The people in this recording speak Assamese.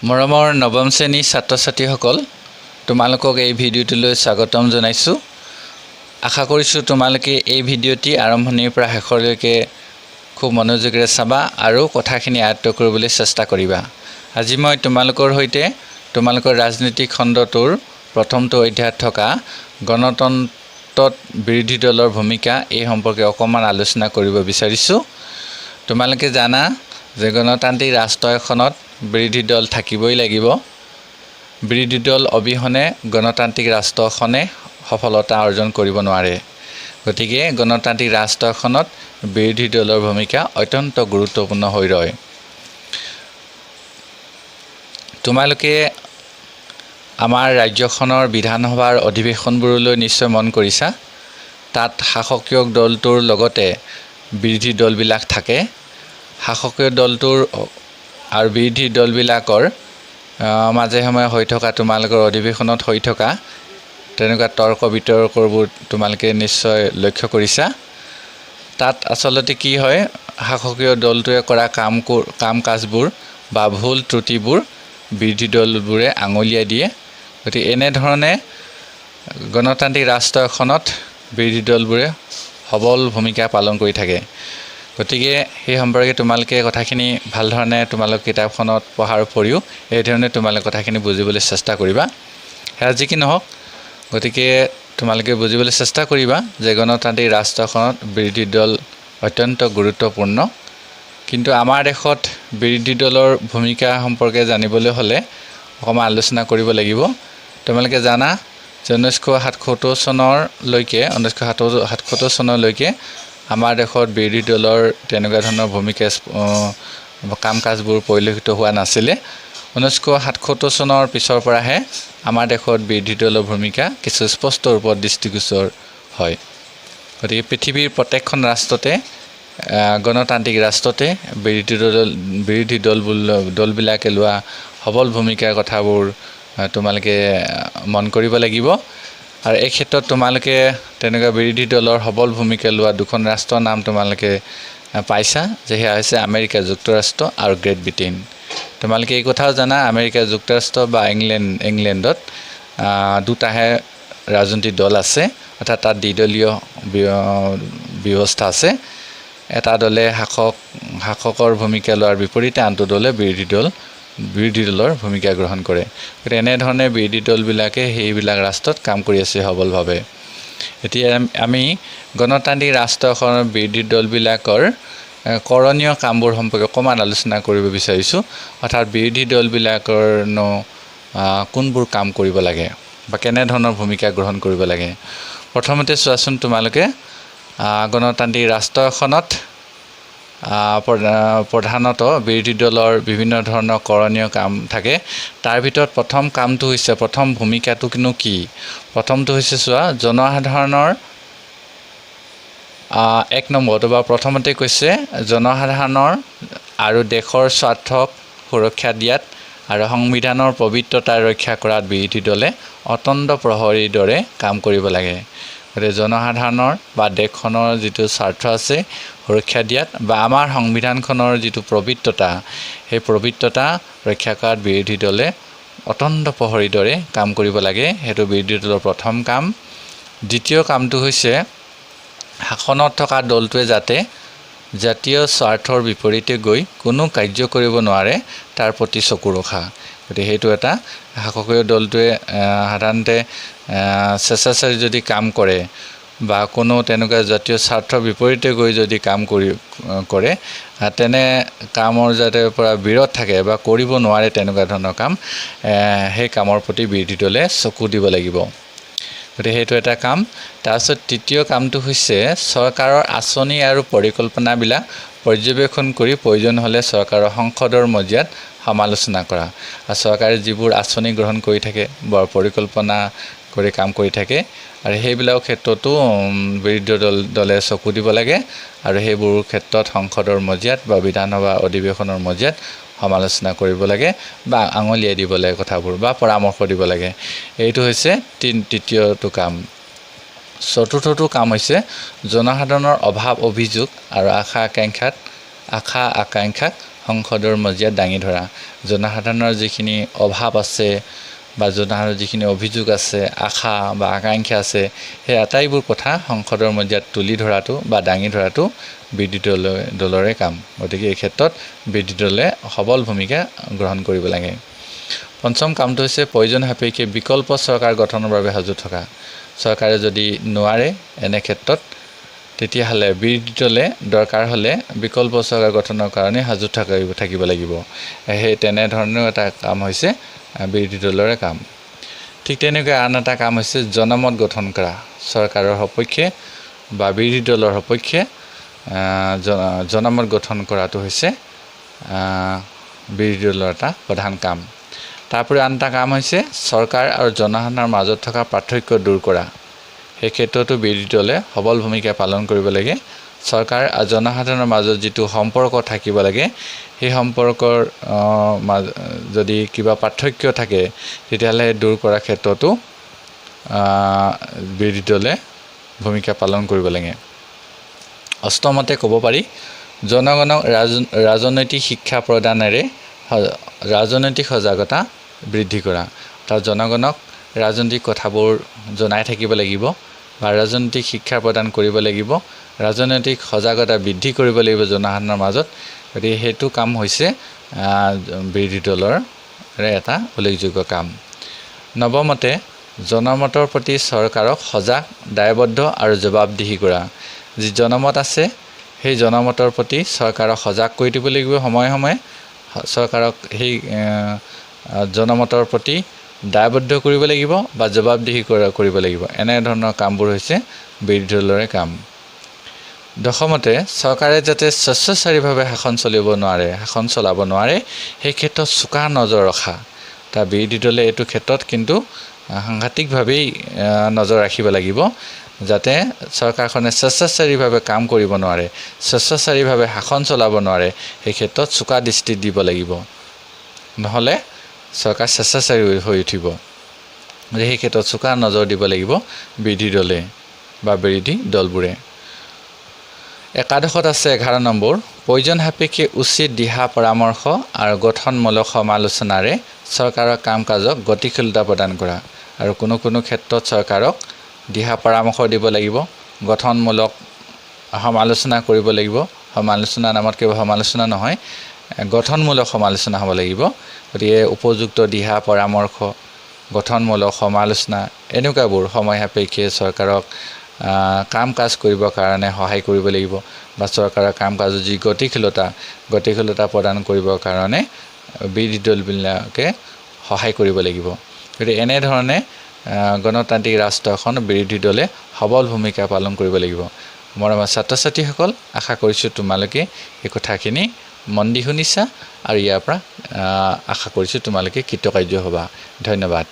মৰমৰ নৱম শ্ৰেণীৰ ছাত্ৰ ছাত্ৰীসকল, তোমালোকক এই ভিডিঅ'টোলৈ স্বাগতম জনাইছোঁ। আশা কৰিছোঁ তোমালোকে এই ভিডিঅ'টি আৰম্ভণিৰ পৰা শেষলৈকে খুব মনোযোগেৰে চাবা আৰু কথাখিনি আয়ত্ব কৰিবলৈ চেষ্টা কৰিবা। আজি মই তোমালোকৰ সৈতে তোমালোকৰ ৰাজনীতি খণ্ডটোৰ প্ৰথমটো অধ্যায়ত থকা গণতন্ত্ৰত বিৰোধী দলৰ ভূমিকা এই সম্পৰ্কে অকণমান আলোচনা কৰিব বিচাৰিছোঁ। তোমালোকে জানা যে গণতান্ত্ৰিক ৰাষ্ট্ৰ এখনত বিৰোধী দল থাকিবই লাগিব। বিৰোধী দল অবিহনে গণতান্ত্ৰিক ৰাষ্ট্ৰখনে সফলতা অৰ্জন কৰিব নোৱাৰে। গতিকে গণতান্ত্ৰিক ৰাষ্ট্ৰ এখনত বিৰোধী দলৰ ভূমিকা অত্যন্ত গুৰুত্বপূৰ্ণ হৈ ৰয়। তোমালোকে আমাৰ ৰাজ্যখনৰ বিধানসভাৰ অধিৱেশনবোৰলৈ নিশ্চয় মন কৰিছা। তাত শাসকীয় দলটোৰ লগতে বিৰোধী দলবিলাক থাকে। শাসকীয় দলটোৰ আৰু বিৰোধী দলবিলাকৰ মাজে সময়ে হৈ থকা, তোমালোকৰ অধিৱেশনত হৈ থকা তেনেকুৱা তৰ্ক বিতৰ্কবোৰ তোমালোকে নিশ্চয় লক্ষ্য কৰিছা। তাত আচলতে কি হয়, শাসকীয় দলটোৱে কৰা কাম কাজবোৰ বা ভুল ত্ৰুটিবোৰ বিৰোধী দলবোৰে আঙুলিয়াই দিয়ে। গতিকে এনেধৰণে গণতান্ত্ৰিক ৰাষ্ট্ৰ এখনত বিৰোধী দলবোৰে সবল ভূমিকা পালন কৰি থাকে। গতিকে সেই সম্পৰ্কে তোমালোকে কথাখিনি ভালধৰণে তোমালোক কিতাপখনত পঢ়াৰ উপৰিও এইধৰণে তোমালোকে কথাখিনি বুজিবলৈ চেষ্টা কৰিবা। সেয়া যি কি নহওক, গতিকে তোমালোকে বুজিবলৈ চেষ্টা কৰিবা যে গণতান্ত্ৰিক ৰাষ্ট্ৰখনত বিৰোধী দল অত্যন্ত গুৰুত্বপূৰ্ণ। কিন্তু আমাৰ দেশত বিৰোধী দলৰ ভূমিকা সম্পৰ্কে জানিবলৈ হ'লে অকণমান আলোচনা কৰিব লাগিব। তোমালোকে জানা যে 1977 চনলৈকে, 1977 চনলৈকে আমাৰ দেশত বিৰোধী দলৰ তেনেকুৱা ধৰণৰ ভূমিকা, কাম কাজবোৰ পৰিলক্ষিত হোৱা নাছিলে। 1977 চনৰ পিছৰ পৰাহে আমাৰ দেশত বিৰোধী দলৰ ভূমিকা কিছু স্পষ্ট ৰূপত দৃষ্টিগোচৰ হয়। গতিকে পৃথিৱীৰ প্ৰত্যেকখন ৰাষ্ট্ৰতে, গণতান্ত্ৰিক ৰাষ্ট্ৰতে বিৰোধী দলবিলাকে লোৱা সবল ভূমিকাৰ কথাবোৰ তোমালোকে মন কৰিব লাগিব। আৰু এই ক্ষেত্ৰত তোমালোকে তেনেকুৱা বিৰোধী দলৰ সবল ভূমিকা লোৱা দুখন ৰাষ্ট্ৰৰ নাম তোমালোকে পাইছা যে সেয়া হৈছে আমেৰিকা যুক্তৰাষ্ট্ৰ আৰু গ্ৰেট ব্ৰিটেইন। তোমালোকে এই কথাও জানা, আমেৰিকা যুক্তৰাষ্ট্ৰ বা ইংলেণ্ডত দুটাহে ৰাজনৈতিক দল আছে, অৰ্থাৎ তাত দ্বিদলীয় ব্যৱস্থা আছে। এটা দলে শাসকৰ ভূমিকা লোৱাৰ বিপৰীতে আনটো দলে বিৰোধী দলৰ ভূমিকা গ্ৰহণ কৰে। গতিকে এনেধৰণে বিৰোধী দলবিলাকে সেইবিলাক ৰাষ্ট্ৰত কাম কৰি আছে সবলভাৱে। এতিয়া আমি গণতান্ত্ৰিক ৰাষ্ট্ৰখনৰ বিৰোধী দলবিলাকৰ কৰণীয় কামবোৰ সম্পৰ্কে অকণমান আলোচনা কৰিব বিচাৰিছোঁ। অৰ্থাৎ বিৰোধী দলবিলাকৰনো কোনবোৰ কাম কৰিব লাগে বা কেনেধৰণৰ ভূমিকা গ্ৰহণ কৰিব লাগে। প্ৰথমতে চোৱাচোন, তোমালোকে গণতান্ত্ৰিক ৰাষ্ট্ৰ এখনত প্ৰধানতঃ বিৰোধী দলৰ বিভিন্ন ধৰণৰ কৰণীয় কাম থাকে। তাৰ ভিতৰত প্ৰথম কামটো হৈছে, প্ৰথম ভূমিকাটোনো কি? প্ৰথমটো হৈছে চোৱা, জনসাধাৰণৰ এক নম্বৰটো বা প্ৰথমতে কৈছে, জনসাধাৰণৰ আৰু দেশৰ স্বাৰ্থক সুৰক্ষা দিয়াত আৰু সংবিধানৰ পবিত্ৰতা ৰক্ষা কৰাত বিৰোধী দলে অতন্দ্ৰ প্ৰহৰীৰ দৰে কাম কৰিব লাগে। গতিকে জনসাধাৰণৰ বা দেশখনৰ যিটো স্বাৰ্থ আছে সুৰক্ষা দিয়াত বা আমাৰ সংবিধানখনৰ যিটো পবিত্ৰতা, সেই পবিত্ৰতা ৰক্ষা কৰাত বিৰোধী দলে অতন্দ্ৰ প্ৰহৰীৰ দৰে কাম কৰিব লাগে। সেইটো বিৰোধী দলৰ প্ৰথম কাম। দ্বিতীয় কামটো হৈছে শাসনত থকা দলটোৱে যাতে জাতীয় স্বাৰ্থৰ বিপৰীতে গৈ কোনো কাৰ্য কৰিব নোৱাৰে তাৰ প্ৰতি চকু ৰখা। গতিকে সেইটো এটা শাসকীয় দলটোৱে সাধাৰণতে স্বেচ্ছাচাৰী যদি কাম কৰে বা কোনো তেনেকুৱা জাতীয় স্বাৰ্থৰ বিপৰীতে গৈ যদি কাম কৰে, তেনে কামৰ যাতে পৰা বিৰত থাকে বা কৰিব নোৱাৰে তেনেকুৱা ধৰণৰ কাম, সেই কামৰ প্ৰতি বিৰোধী দলে চকু দিব লাগিব। গতিকে সেইটো এটা কাম। তাৰপিছত তৃতীয় কামটো হৈছে চৰকাৰৰ আঁচনি আৰু পৰিকল্পনাবিলাক পৰ্যবেক্ষণ কৰি প্ৰয়োজন হ'লে চৰকাৰৰ সংসদৰ মজিয়াত সমালোচনা কৰা। আৰু চৰকাৰে যিবোৰ আঁচনি গ্ৰহণ কৰি থাকে বা পৰিকল্পনা কৰি কাম কৰি থাকে, আৰু সেইবিলাকৰ ক্ষেত্ৰতো বিৰোধী দলে চকু দিব লাগে আৰু সেইবোৰ ক্ষেত্ৰত সংসদৰ মজিয়াত বা বিধানসভা অধিৱেশনৰ মজিয়াত সমালোচনা কৰিব লাগে বা আঙুলিয়াই দিব লাগে কথাবোৰ বা পৰামৰ্শ দিব লাগে। এইটো হৈছে তৃতীয়টো কাম। চতুৰ্থটো কাম হৈছে জনসাধাৰণৰ অভাৱ অভিযোগ আৰু আশা আকাংক্ষাক সংসদৰ মজিয়াত দাঙি ধৰা। জনসাধাৰণৰ যিখিনি অভাৱ আছে বা জনসাধাৰণৰ যিখিনি অভিযোগ আছে, আশা বা আকাংক্ষা আছে, সেই আটাইবোৰ কথা সংসদৰ মজিয়াত তুলি ধৰাটো বা দাঙি ধৰাটো বিৰোধী দলৰে কাম। গতিকে এই ক্ষেত্ৰত বিৰোধী দলে সবল ভূমিকা গ্ৰহণ কৰিব লাগে। পঞ্চম কামটো হৈছে প্ৰয়োজন সাপেক্ষে বিকল্প চৰকাৰ গঠনৰ বাবে সাজু থকা। চৰকাৰে যদি নোৱাৰে এনে ক্ষেত্ৰত, তেতিয়াহ'লে বিৰোধী দলে দৰকাৰ হ'লে বিকল্প চৰকাৰ গঠনৰ কাৰণে সাজু থাকিব লাগিব। সেই তেনেধৰণেও এটা কাম হৈছে বিৰোধী দলৰে কাম। ঠিক তেনেকৈ আন এটা কাম হৈছে জনমত গঠন কৰা। চৰকাৰৰ সপক্ষে বা বিৰোধী দলৰ সপক্ষে জনমত গঠন কৰাটো হৈছে বিৰোধী দলৰ এটা প্ৰধান কাম। তাৰোপৰি আন এটা কাম হৈছে চৰকাৰ আৰু জনসাধাৰণৰ মাজত থকা পাৰ্থক্য দূৰ কৰা। সেই ক্ষেত্ৰতো বিৰোধী দলে সবল ভূমিকা পালন কৰিব লাগে। চৰকাৰ আৰু জনসাধাৰণৰ মাজত যিটো সম্পৰ্ক থাকিব লাগে, সেই সম্পৰ্কৰ মাজ যদি কিবা পাৰ্থক্য থাকে, তেতিয়াহ'লে দূৰ কৰাৰ ক্ষেত্ৰতো বিৰোধী দলে ভূমিকা পালন কৰিব লাগে। অষ্টমতে ক'ব পাৰি জনগণক ৰাজনৈতিক শিক্ষা প্ৰদানেৰে ৰাজনৈতিক সজাগতা বৃদ্ধি কৰা। অৰ্থাৎ জনগণক ৰাজনৈতিক কথাবোৰ জনাই থাকিব লাগিব বা ৰাজনৈতিক শিক্ষা প্ৰদান কৰিব লাগিব, ৰাজনৈতিক সজাগতা বৃদ্ধি কৰিব লাগিব জনসাধাৰণৰ মাজত। গতিকে সেইটো কাম হৈছে বিৰোধী দলৰ এটা উল্লেখযোগ্য কাম। নৱমতে জনমতৰ প্ৰতি চৰকাৰক সজাগ, দায়বদ্ধ আৰু জবাবদিহি কৰা। যি জনমত আছে সেই জনমতৰ প্ৰতি চৰকাৰক সজাগ কৰি দিব লাগিব। সময়ে সময়ে চৰকাৰক সেই জনমতৰ প্ৰতি দায়বদ্ধ কৰিব লাগিব বা জবাবদিহি কৰিব লাগিব। এনেধৰণৰ কামবোৰ হৈছে বিৰোধী দলৰে কাম। দশমতে চৰকাৰে যাতে স্বেচ্ছাচাৰীভাৱে শাসন চলাব নোৱাৰে, সেই ক্ষেত্ৰত চোকা নজৰ ৰখা। তাৰ বিৰোধী দলে এইটো ক্ষেত্ৰত কিন্তু সাংঘাতিকভাৱেই নজৰ ৰাখিব লাগিব, যাতে চৰকাৰখনে স্বেচ্ছাচাৰীভাৱে কাম কৰিব নোৱাৰে, স্বেচ্ছাচাৰীভাৱে শাসন চলাব নোৱাৰে, সেই ক্ষেত্ৰত চোকা দৃষ্টি দিব লাগিব। নহ'লে চৰকাৰ স্বেচ্ছাচাৰী হৈ উঠিব। গতিকে সেই ক্ষেত্ৰত চোকা নজৰ দিব লাগিব বিৰোধী দলে বা বিৰোধী দলবোৰে। একাদশত আছে 11 নম্বৰ, প্ৰয়োজন সাপেক্ষে উচিত দিহা পৰামৰ্শ আৰু গঠনমূলক সমালোচনাৰে চৰকাৰৰ কাম কাজক গতিশীলতা প্ৰদান কৰা। আৰু কোনো কোনো ক্ষেত্ৰত চৰকাৰক দিহা পৰামৰ্শ দিব লাগিব, গঠনমূলক সমালোচনা কৰিব লাগিব। সমালোচনা নামত কেৱল সমালোচনা নহয়, গঠনমূলক সমালোচনা হ'ব লাগিব। গতিকে উপযুক্ত দিহা পৰামৰ্শ, গঠনমূলক সমালোচনা এনেকুৱাবোৰ সময় সাপেক্ষে চৰকাৰক কাম কাজ কৰিবৰ কাৰণে সহায় কৰিব লাগিব বা চৰকাৰৰ কাম কাজৰ যি গতিশীলতা প্ৰদান কৰিবৰ কাৰণে বিৰোধী দলবিলাকে সহায় কৰিব লাগিব। গতিকে এনেধৰণে গণতান্ত্ৰিক ৰাষ্ট্ৰ এখন বিৰোধী দলে সবল ভূমিকা পালন কৰিব লাগিব। মৰমৰ ছাত্ৰ ছাত্ৰীসকল, আশা কৰিছোঁ তোমালোকে এই কথাখিনি মন দি শুনিছা আৰু ইয়াৰ পৰা আশা কৰিছোঁ তোমালোকে কৃতকাৰ্য হ'বা। ধন্যবাদ।